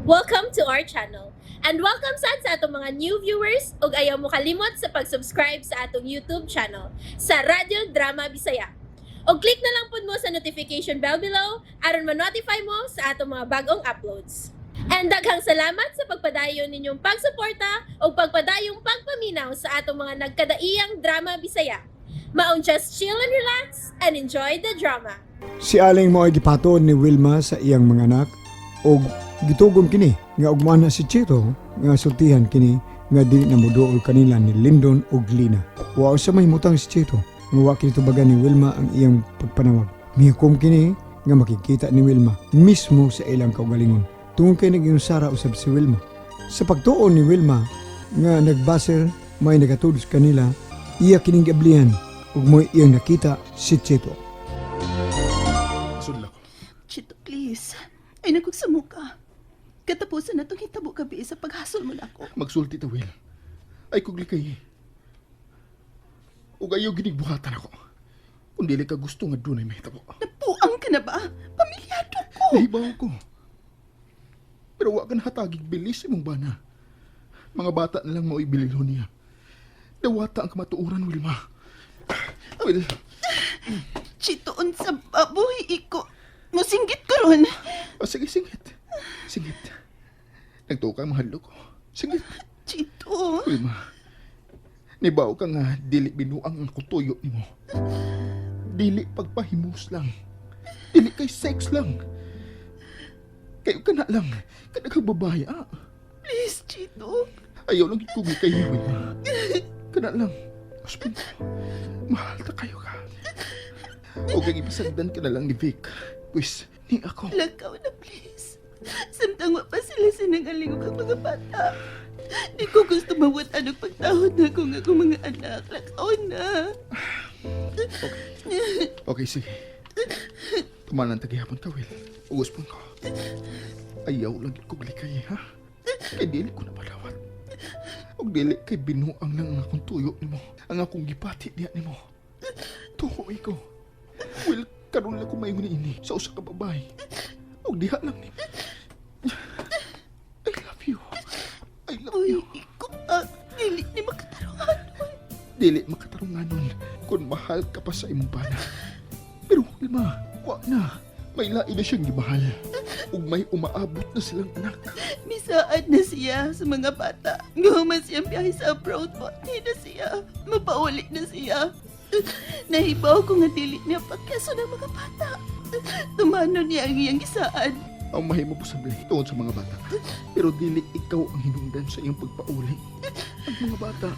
Welcome to our channel. And welcome sad sa atong mga new viewers ug ayaw mo kalimot sa pag-subscribe sa atong YouTube channel sa Radyo Drama Bisaya. Og click na lang pud mo sa notification bell below aron ma-notify mo sa atong mga bagong uploads. And daghang salamat sa pagpadayon ninyong pagsuporta ug pagpadayong pagpaminaw sa atong mga nagkadaiyang drama Bisaya. Maong just chill and relax and enjoy the drama. Si Aling mo ay gipatuon ni Wilma sa iyang mga anak og gitugon kini nga ugma na si Chito nga sultihan kini nga dili na moduol kanila ni Lindon ug Lina. Wa sa may mutang si Chito nga wa kini tubagan ni Wilma ang iyang pagpanawag. Mihukom kini nga makikita ni Wilma mismo sa ilang kaugalingon. Tungod kay nag Sara usab si Wilma. Sa pagtuon ni Wilma nga nagbaser may nagatudlo sa kanila, iya kining giablihan ug mo'y iyang nakita si Chito. Sudla ko. Chito, please. Ay, nagkugsa ka. Katapusan na itong hitabo gabi sa paghasol mo na ako. Magsulti ta, Will. Ay kog likay. Ug ayaw ginig buhatan ako. Kung dili ka gusto nga dunay mahitabo. Napuang ka na ba? Pamilyado ko. Nahibaw ko. Pero wa ka nahatagig bilis imong bana. Mga bata na lang mao'y bililhon niya. Dawata ang kamatuoran, Wilma. Will, Chito, unsa ba? Buhi iko. Musinggit ko ron. Oh, sige, singit. Singit. Nagtuo ka, mahal ko. Singit. Chito. Wilma, nibaw ka nga dili binuang ang kutuyo nimo. Dili pagpahimus lang. Dili kay sex lang. Kayo ka na lang. Kada kang babae, ah. Please, Chito. Ayaw lang ikugi kayo, Wilma. Kana lang. Husband ko, mahal ta kayo ka. O kang ipasagdan ka na lang ni Vic. Pwis, ni ako. Lakaw na, please. Samtang wa pa sila sinangaling og ang mga bata. Di ko gusto mawat og pagtahod na kung akong mga anak. Lakaw na. Okay, sige. Tumanan tagihapon ka, Will. Uguspon ko. Ayaw lang kog likay, ha? Kay dili ko na malawat. Og dili kay binuang lang ang akong tuyo nimo. Ang akong gipati diya nimo. Tuhoy ko. Will, karon lang ko maingon ini sa usa ka babae. Og diha lang ni. I love you. I love Uy, you. iko pa. Dili ni makatarungan. Dili makatarunganon kung mahal ka pa sa imong bana. Pero Wilma, wa na. May lain na siyang gimahal. Ug may umaabot na silang anak. Misaad na siya sa mga bata. Guman siyang biyahe sa abroad po. Di na siya. Mapauli na siya. Nahibaw ko nga dili niya pagkaso ng mga bata. Tumano niya ang iyang gisaad. Ang mahimo posible tungod sa mga bata. Pero dili ikaw ang hinungdan sa iyong pagpauli. Ang mga bata.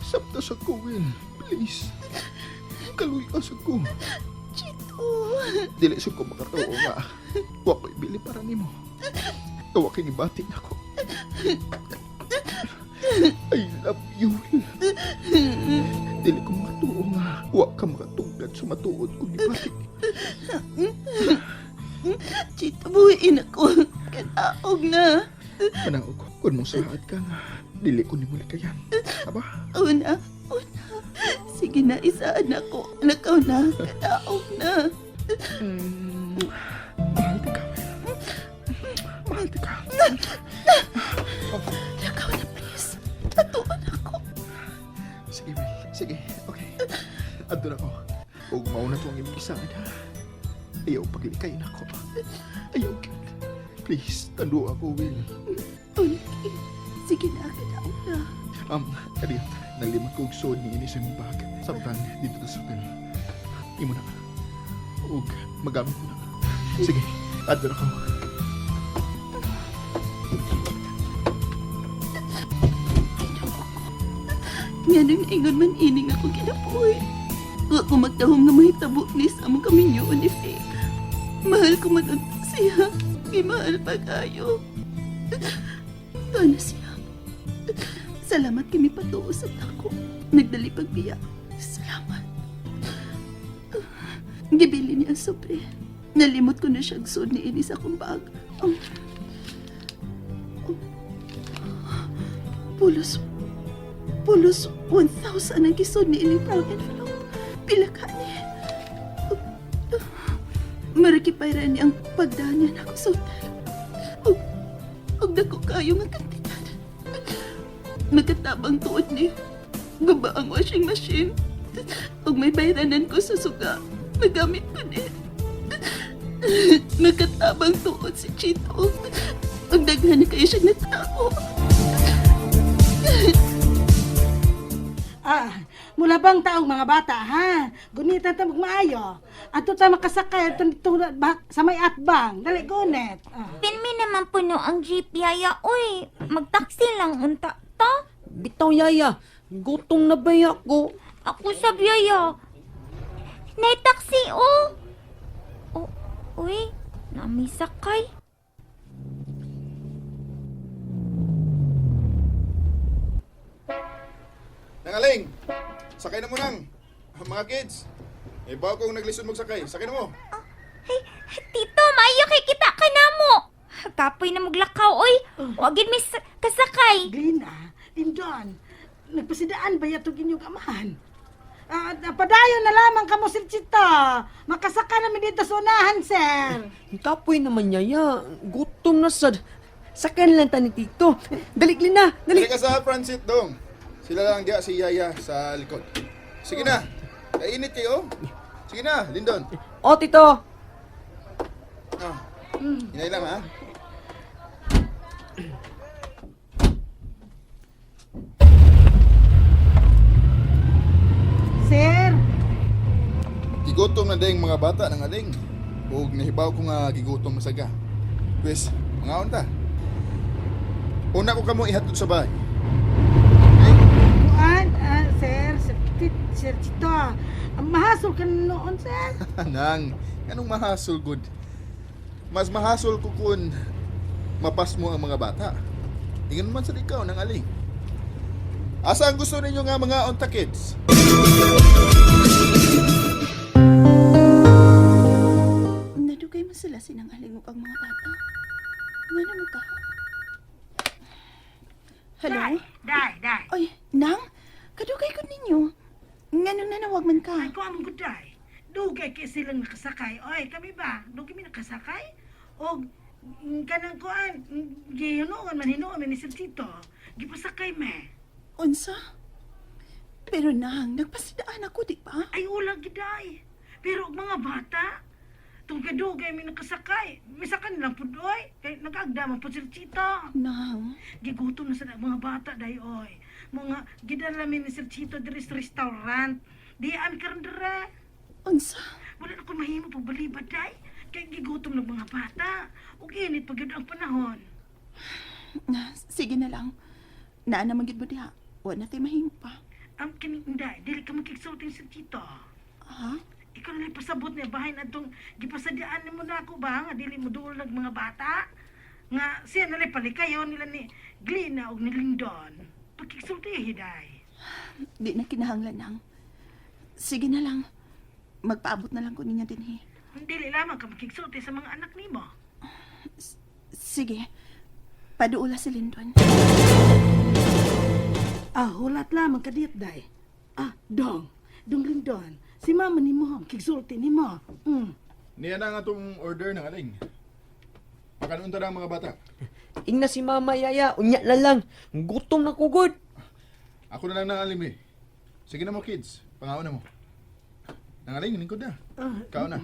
Sabta sa ko, Will. Please. Kaluy sa ko. Chito. Dili sa ko makatuo nga. Wa ko ibili para nimo. Tawa kay gibati nako. I love you, Will. Dili ko makatuo nga. Wa ka makatugad sa matuod kong gibati. Chito, buhiin ako. Kanaog na. Manaog ko. Kung mo saad ka nga, dili ko nimo likayan. Aba, Una, una. Sige na, isaan ako. Lakaw na. Kanaog na. Mahal ka. Will. Mahal ka. Lakaw na, please. Patuon ako. Sige, Will. Sige, okay. Adto na ko. Ug mao na to ang imong isaad, ha? Ayaw paglikay nako. Ayaw, gyud. Please, tando ako, Will. Okay. Sige na, kanaog na. Kadiyot, nalimot ko og sod ni ini sa imong bag. Samtang dito ta sa hotel. Imo na. Ug magamit mo na. Sige, adto na ko. Ginoo ko. Nga nang naingon man ining ako kinabuhi. Wa ko magtahom nga mahitabo ni sa among kaminyoon ni Faye. Mahal ko man unta siya. Gimahal pa kayo. Paano siya? Salamat kami patuo sa tako. Nagdali pagbiya. Salamat. Gibili niya ang sobre. Nalimot ko na siya ang sud ni ini sa akong bag. Oh. Oh. Pulos Pulos 1,000 ang gisod ni ining brown envelope. Pila ka ni? Marikipay ni ang pagdaan niya nako sa hotel. Oh. kaayo nga kantidad. Makatabang tuod ni. Guba ang washing machine. Ug may bayranan ko sa suga. Magamit ko ni. Makatabang tuod si Chito. Ug daghan na kayo siya natao. Ah, mula bang taong mga bata, ha? Gunitan ta magmaayo. Ato ta makasakay ato nito sa may atbang. Dali gunit. Ah. Pinmi naman puno ang jeep, Yaya. Uy, magtaksi lang unta ta. Bitaw, Yaya. Gutom na ba ako? Ako sa Yaya. Nay taksi, oh. Oh, uy, nami sakay. Nangaling! Sakay na mo nang! Mga kids! Eh, bago kong naglisod magsakay. Sakay na mo! Hey, tito, maayo kay kita ka na mo. Kapoy na maglakaw, oy. Wagin may kasakay. Glina, Lindon, nagpasidaan ba yato inyong amahan? Ah, padayon na lamang kamo Sir Chito. Makasaka namin dito sa unahan, sir. Kapoy naman, Yaya. Gutom na sad. Sakay na lang ta ni Tito. Dali, Lina. Dali. Dali ka sa front seat, dong. Sila lang diya si Yaya sa likod. Sige na! Kainit kayo! Sige na, Lindon! Oh, Tito. Ah, hinay lang ha. Sir, Gigutom na ding mga bata ng aling. Ug nahibaw ko nga gigutom masaga. Pwes, mga unta. Una ko kamo ihatod sa bahay. Okay? kuan, ah, sir, sir, Sir Chito. Ang mahasol ka na noon, sir. Nang, anong mahasol good? Mas mahasol ko kun mapas mo ang mga bata. Ingan man sa ikaw ng aling. Asa ang gusto ninyo nga mga unta kids? Nadugay man sila sinang alingog ang mga bata. Nga naman ka? Hello? Dai, dai. Oy, Nang? Kadugay ko ninyo. Nganong nanawag man ka? Ay, ko among guday. Dugay kay silang nakasakay. Oy, kami ba? Dugay mi nakasakay? O kanang kuan, gihinuon man hinuon man ni Sir Tito. Gipasakay me. Unsa? Pero Nang, nagpasidaan ako, di ba? Ay ulang giday. Pero og mga bata, tung kadugay mi nakasakay. Misakan lang pud oy. Kay nagagda man pud Sir Tito. Nang, Gigutom na sa mga bata day oy. Mga gidala mi ni Sir Tito diri sa restaurant. Di am karon dira. unsa? Wala na ko mahimo pagbalibad day. Kay gigutom ng mga bata. Ug init pag yun ang panahon. Sige na lang. Naa naman gid mo diha. Wa na tay mahimo pa. Ang kining inday, dili ka makigsulting sa Tito. Ha? Ikaw na lang pasabot niya bahay na itong gipasadyaan nimo na ako ba nga dili mo duol ng mga bata. Nga siya na lang palikayo nila ni Glina og ni Lindon. Pagkigsulti hiday. Di na kinahanglan, Nang. Sige na lang. Magpaabot na lang ko ninyo dinhi. Dili lamang ka makigsulti sa mga anak nimo. Sige. Paduula si Lindon. Ah, hulat lamang ka diyat day. Ah, dong. Dong Lindon. Si mama nimo, kigsulti nimo. Niya na nga itong order ng aling. Pakanon ta na ang mga bata. Ingna si Mama, Yaya. Unya na lang. Gutom na ko, good. Ako na lang ng aling eh. Sige na mo kids, pangaon na mo. Nangaling, lingkod na. Kaon na.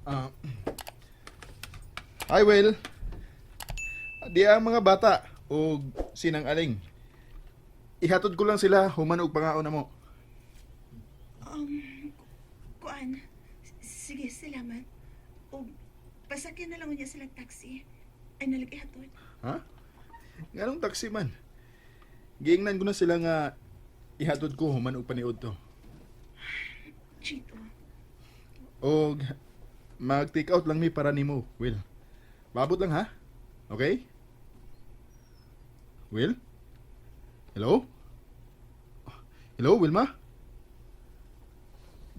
Ah. Hi, Will. Di ang mga bata o sinang aling. Ihatod ko lang sila human og pangaon na mo. Kuan, sige, salamat. O, pasakyan na lang niya silang taxi. Ay, nalagay hatod. Ha? Nganong taxi man? Giingnan ko na sila nga ihatod ko human og paniud to. Chito, Og mag take out lang mi para nimo, Will. Maabot lang ha? Okay? Will? Hello? Hello, Wilma?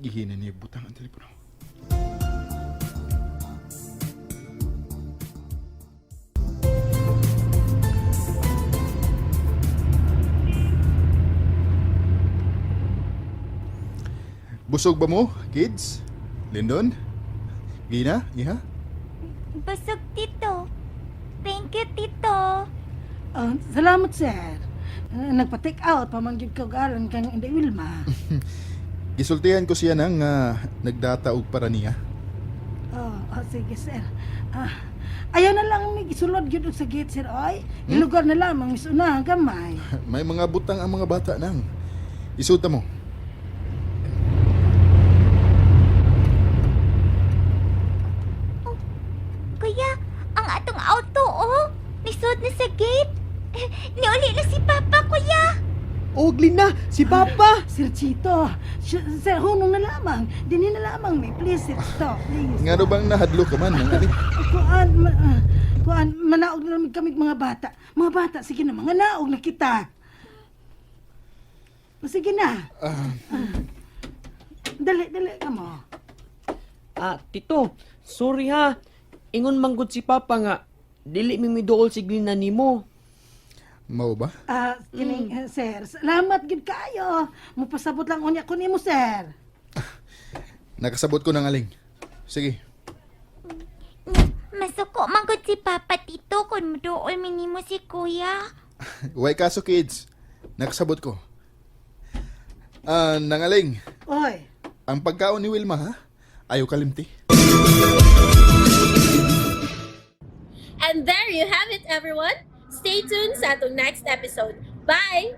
Gihina niya butang ang telepono. Busog ba mo, kids? Lindon? Gina? Iha? Busog, tito. Thank Thank you, Tito. Ah, salamat, sir. Ah, nagpa-take out pa man gyud ko aron kang Inday Wilma. Gisultihan ko siya nang nagdata og para niya. Oh, oh, sige, sir. Ah, ayaw na lang may gisulod gyud og sa gate, sir, oy. Ilugar na lamang misuna gamay. May mga butang ang mga bata nang. Isuta mo. Kuya, ang atong auto, oh. Nisod na sa gate. Niuli na si Papa, kuya. Oh, Glina, si Papa. Sir Chito, sir, hunong na lamang. Dini na lamang, may please, Sir Chito, please. Ngano bang nahadlo ka man nang ali? Kuan, kuan, manaog na lang kami mga bata. Mga bata, sige na, mga naog na kita. Sige na. Ah, Dali, dali ka mo. Ah, Tito, sorry ha. Ingon manggod si Papa nga dili mi miduol si Glina nimo. Mao ba? Ah, kining, sir, salamat gid kaayo. Mupasabot lang unya ko nimo, sir. Nakasabot ko ng aling. Sige. Masuko man gud si Papa, Tito, kung muduol minimo si Kuya. Way kaso kids. Nakasabot ko. Ah, nangaling. Oy, Ang pagkaon ni Wilma ha? Ayaw kalimti. And there you have it, everyone. Stay tuned sa atong next episode. Bye!